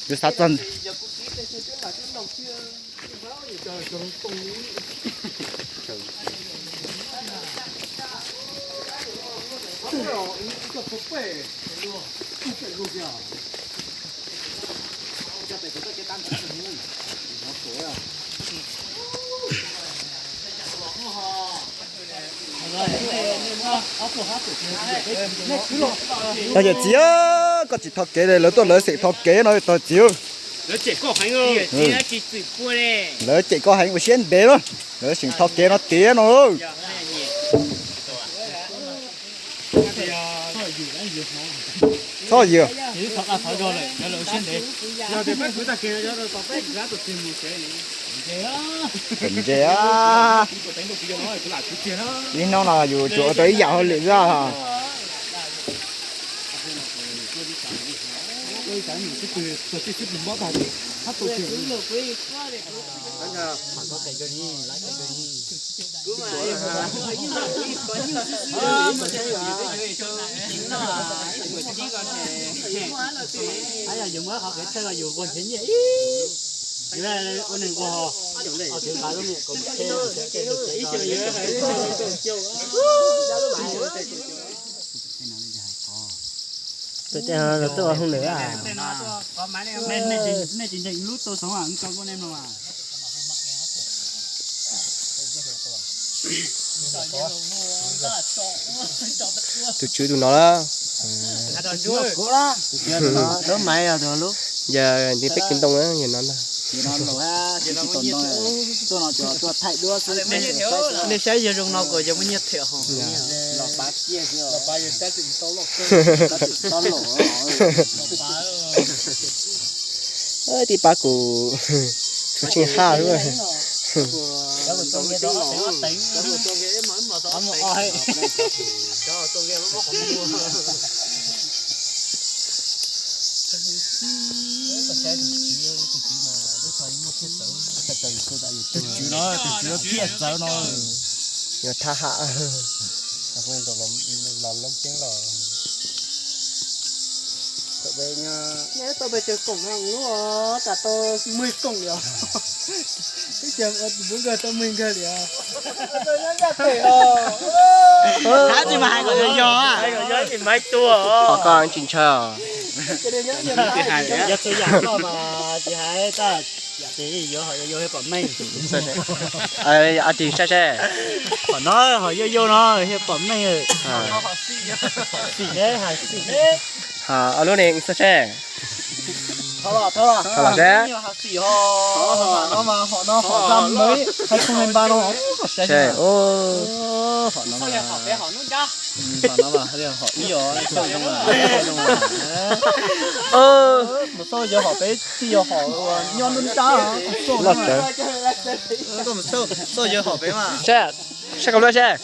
Yus xav txog Tag yawm txiv, koj tsis tho kev li, lawv tuaj lawv xeem tho kev no tag txiv. Lawv cem koj heev ua siab ntev na, lawv xeem tho kev no tiag no. Txhob yws. Ntse, ib hnub no yus tsuas ua tau ib yam hauj lwm xwb. Tus tej no los tuaj ua hauj lwm. Nej tsis ntseeg lub tuaj xov a, tso kuv nej mloog. Tus tswv tus no lawm. Yog nti peb kwv ntoo yog no ntag. Nej saib yog zoo no kuj yog muaj nyiaj thiab ho. Tib pab kuv tsheej haj lub. Tus tswv no, tus tswv thiaj txawv no. Yog thab ham. Los loob ceeb los. Tau pes tsawg koom no lub tas tau mej koom li os. Twb cas ua tus pub nkawg tau mej nkawg li os. Tab sis mas hais kom yog yog, hais kom yog tsis mas tua. Qhov koj tsis ntshaw. Yog txhua yam koj mas tsis hais, yam twg yuav ho yuav pom meej. Ab ris saib seb. Qhov no ho yau yau no thiaj pom meej. Xim ne, hais xim ne. Ob lub ne xav seb. Thau los seb. Hais no mas hom no hom da mawv, hais thoo hais npa no hom saib. Hom no mas, hom no mas hom ib os, xauj zoo, xauj zoo. Mus xauj yawg hom peb tij yog hom uas nyob nruab nrab. Loj tsawv. Koj mus xauj yawg hom peb mas. Saib, saib koj lub seb.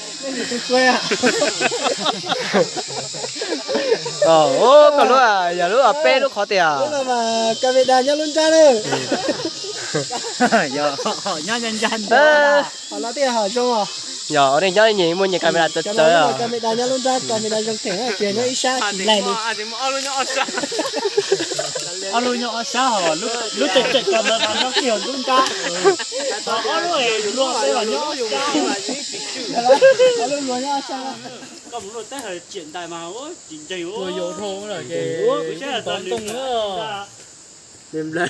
Koj lub yog lub peb lub qhov tias. Camera nyob lub nrab na. Yog, hom nyob nyob nrab. Hom no thiaj hom zoo os. Yog, nej nyob nyias muaj nyias camera txawv txawv os. Camera nyob lub nrab, camera zoo kheem, tsis nyob ib sab tsis laig li. Ob lub nyob ob sab hos, lub tseem tseem camera nyob kiag lub nrab. Ob lub luag teb los nyob ob sab. Ob lub luag nyob ob sab. Koj mus luaj teb hais tsiam ntais mas tsis ntseeg. Ua yau dhau lawm ces tov ntoo na.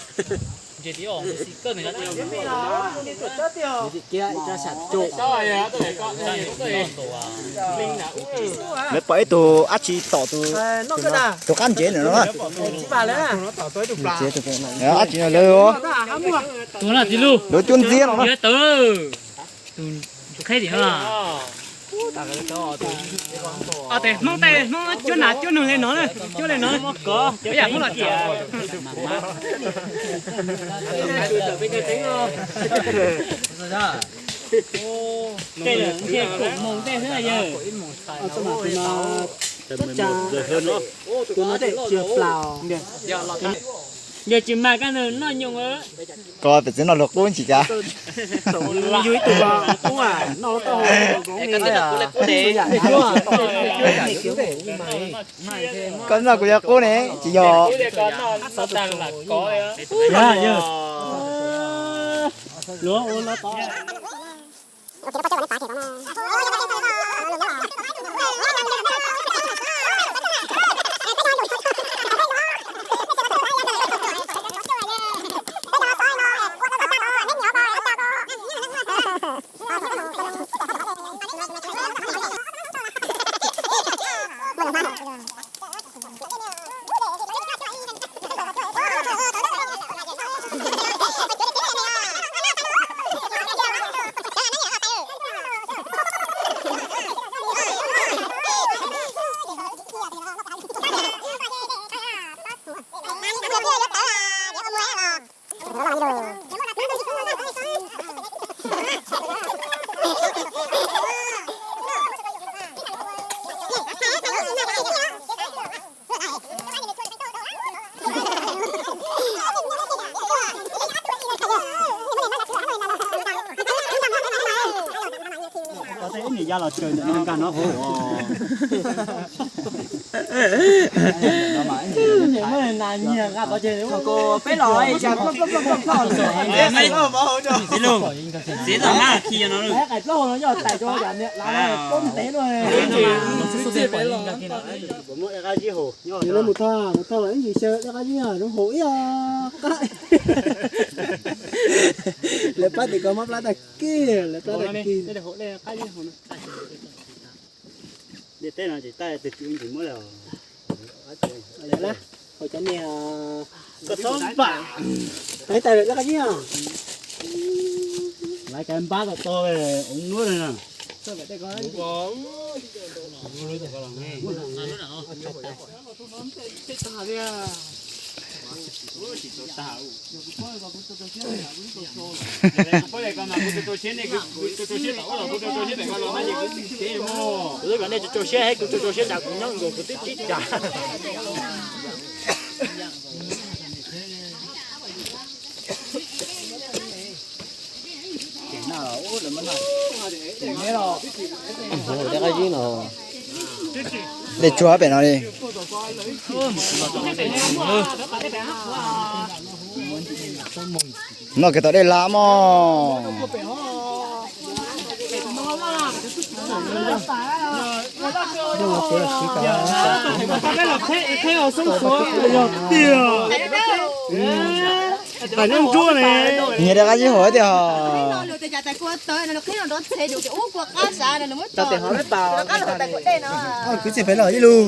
Lawv pom ib tug dab tsi tom tus, tus qab ntsev ntawm no na. Dab tsi no lawv, lawv cuab ntxiab no na. Tus qheb tim no. Tes Hmoob, tes Hmoob cuab nas cuab noog li no, cuab li no. Yam Hmoob los tias. Tej nce kaum moos tej xwb yawg. Tus no tej tsis plaus. Yog tsis mag koj noj nyoos. Koj pem txiv noj luag qub ntsis cas. Koj noj kuv yog qub ne tsis yog. Peb los txiv tam mab khi no. Mus tag mus tag los ib ntsis xyaw dej qab zib zoo haum ib qab. Lawv pab tim ko mob plab tag kiag, lawv plab tag kiag. Dej teb no tsis tab twg tsis ua ntsis muab lawm. Haus cov niag tais dej qab zib. Lawv kav npab tau to ua nuab na. Kuv twb kom nej tso siab, kuv tso siab tas kuv nyob nkaus kuv twb tib cas. Dej qab zib no, dej tsuag pem no li. Noj kiag tom dej lab mog. Nyias dej qab zib haum tiag. Kwv txiv pem los ib lug.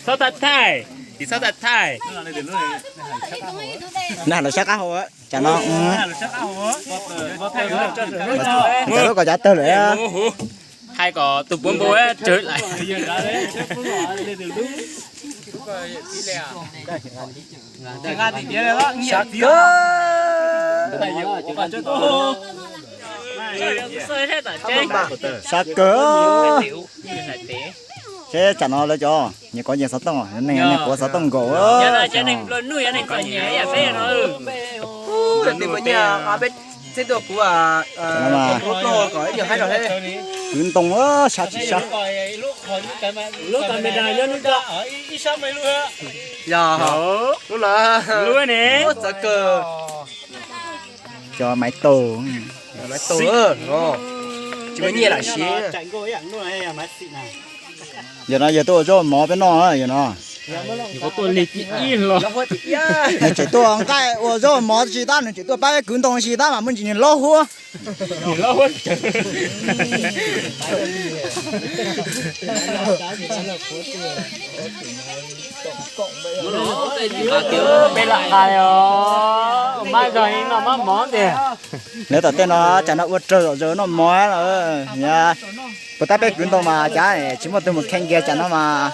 Txhob thaij thaij, tsis txhob thaij thaij. Nag los sab qab hau, tsam no, tsam lub kom cav tawg lawm. Hais kom tus puav npau tsawg lawm. Sab kawg. Sab kawg. Seb tsam no lawv cov nyias kov nyias xov tooj, neeg quav xov tooj nkaus. Kwv ntoo sab tsis sab. Yog, lub no txawv kawg. Cov maiv taug, maiv taug, tsis muaj nyiaj lam siv. Yog no yog tuaj ua zaub mov peb noj yog no. Nws tseem tuaj nqaij ua zaub mov tsis tab, nws tseem tuaj pab peb kwv ntoo tsis tab mas muaj ntsis nws laub huab. Peb lam nqa li os, mab zog noj mab mov tiag. Lawv tom tej no tsam no ua raug zom zaws noj mov no. Puas tab peb kwv ntoo mas cav tsis muaj tug mus kheej kiag tsam no mas,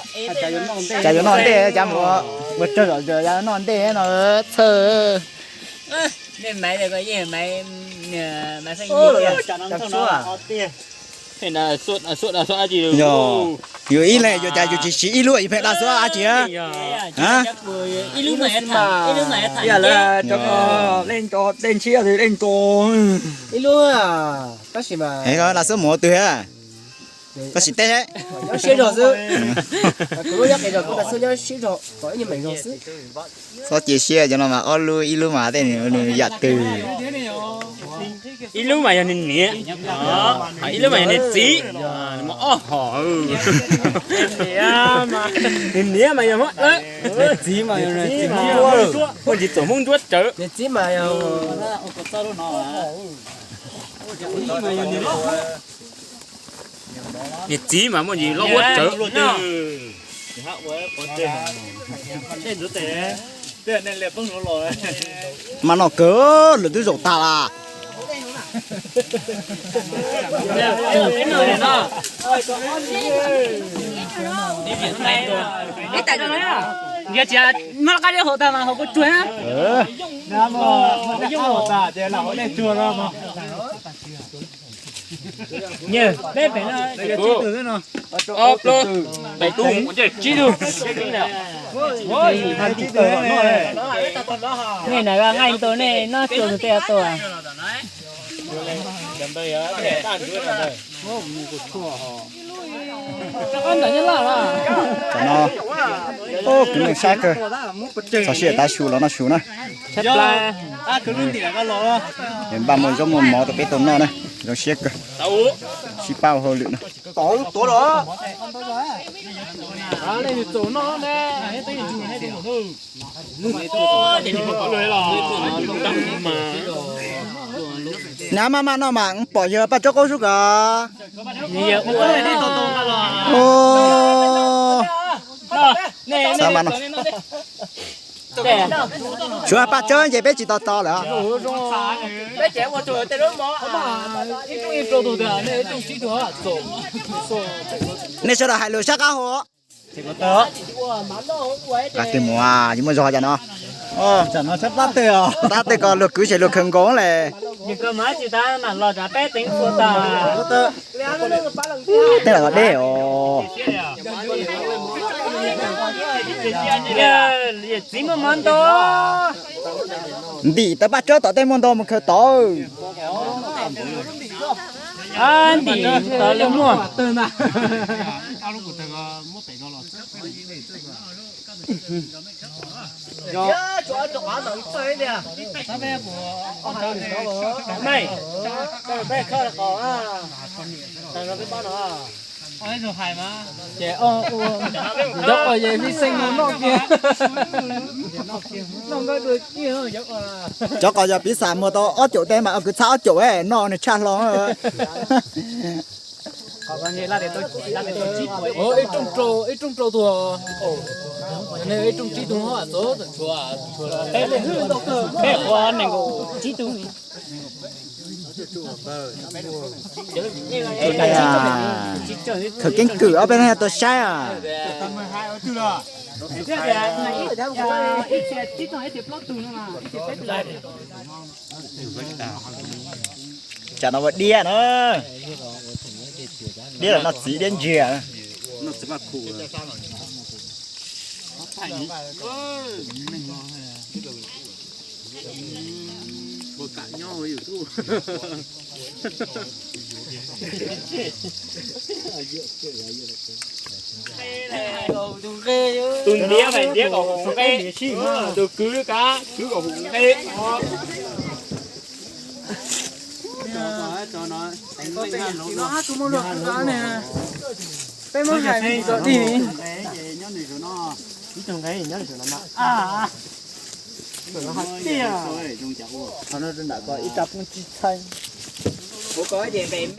cav yuav noj ntej, cav mus ua raug zom zaws cav noj ntej no txhawj. Yog, yus ib leeg yus cas yus tsis siv ib lub, yus pheej dag xwb dab tsi a? Dag xwb mus ua twg a? Tab sis teb siab zog xwb. Txhob cia siab cov no mas ob lub ib lub mas tej nws yam twg. Ib lub mas yog niag niam, ib lub mas yog niag txiv, ob hom. Niag niam mas yog Hmoob Dawb, txiv mas yog muaj ntsis txom Hmoob Ntsuab Tsawv. Niag txiv mas muaj ntsis loj huab tsawv. Mas no kawg lawm twb zaum tag las. Ntiav tsis muab qab deb hauv tag mas hauv kuv tsuag na. Ob plaub peb tug tsib tug. Nej na, nqaij ntu nej noj tsuag tus tej tau. Tam no, kwv neeg saib kawg, txog sij hawm tav su los noj su na. Npaj muaj zaub muaj mov rau peb tau noj na, zoo siab kawg. Sib pab ua hauj lwm na. Nab maj maj noj mas pom yawg Paj Tsaub qaub zub kawg. Suav Paj Tsaub ces peb tsis tau tau lawm. Nej sawv daws hais lus sab qab hau. Qab twg mus, tsis muaj zog cas no. Tab tej ko luag kwv ces luag khaws nkaus lawm. Tej los deb os. Ntim tau Paj Tsaub tom tej muaj ntau mus khaws tod. Ntim tau li muaj. Cov qos yog pib xees mus noj kiag. Cov qos yog piv xam muag tau ob caum teg mas kwv txhab ob caum noj nws tshaj hlo. Ib rooj rau tus, ib rooj tsib tug. Khaws keeb kwm ob peb leeg tuaj saib. Tsam no ua diab na. Diab los noj txiv diab ntsiag. Tus ntiav hais ntiav kom hu nqe, tus kwv kav kwv kom hu nqe. Peb muab hais tso dig. Ib rab poob tsib txheeb.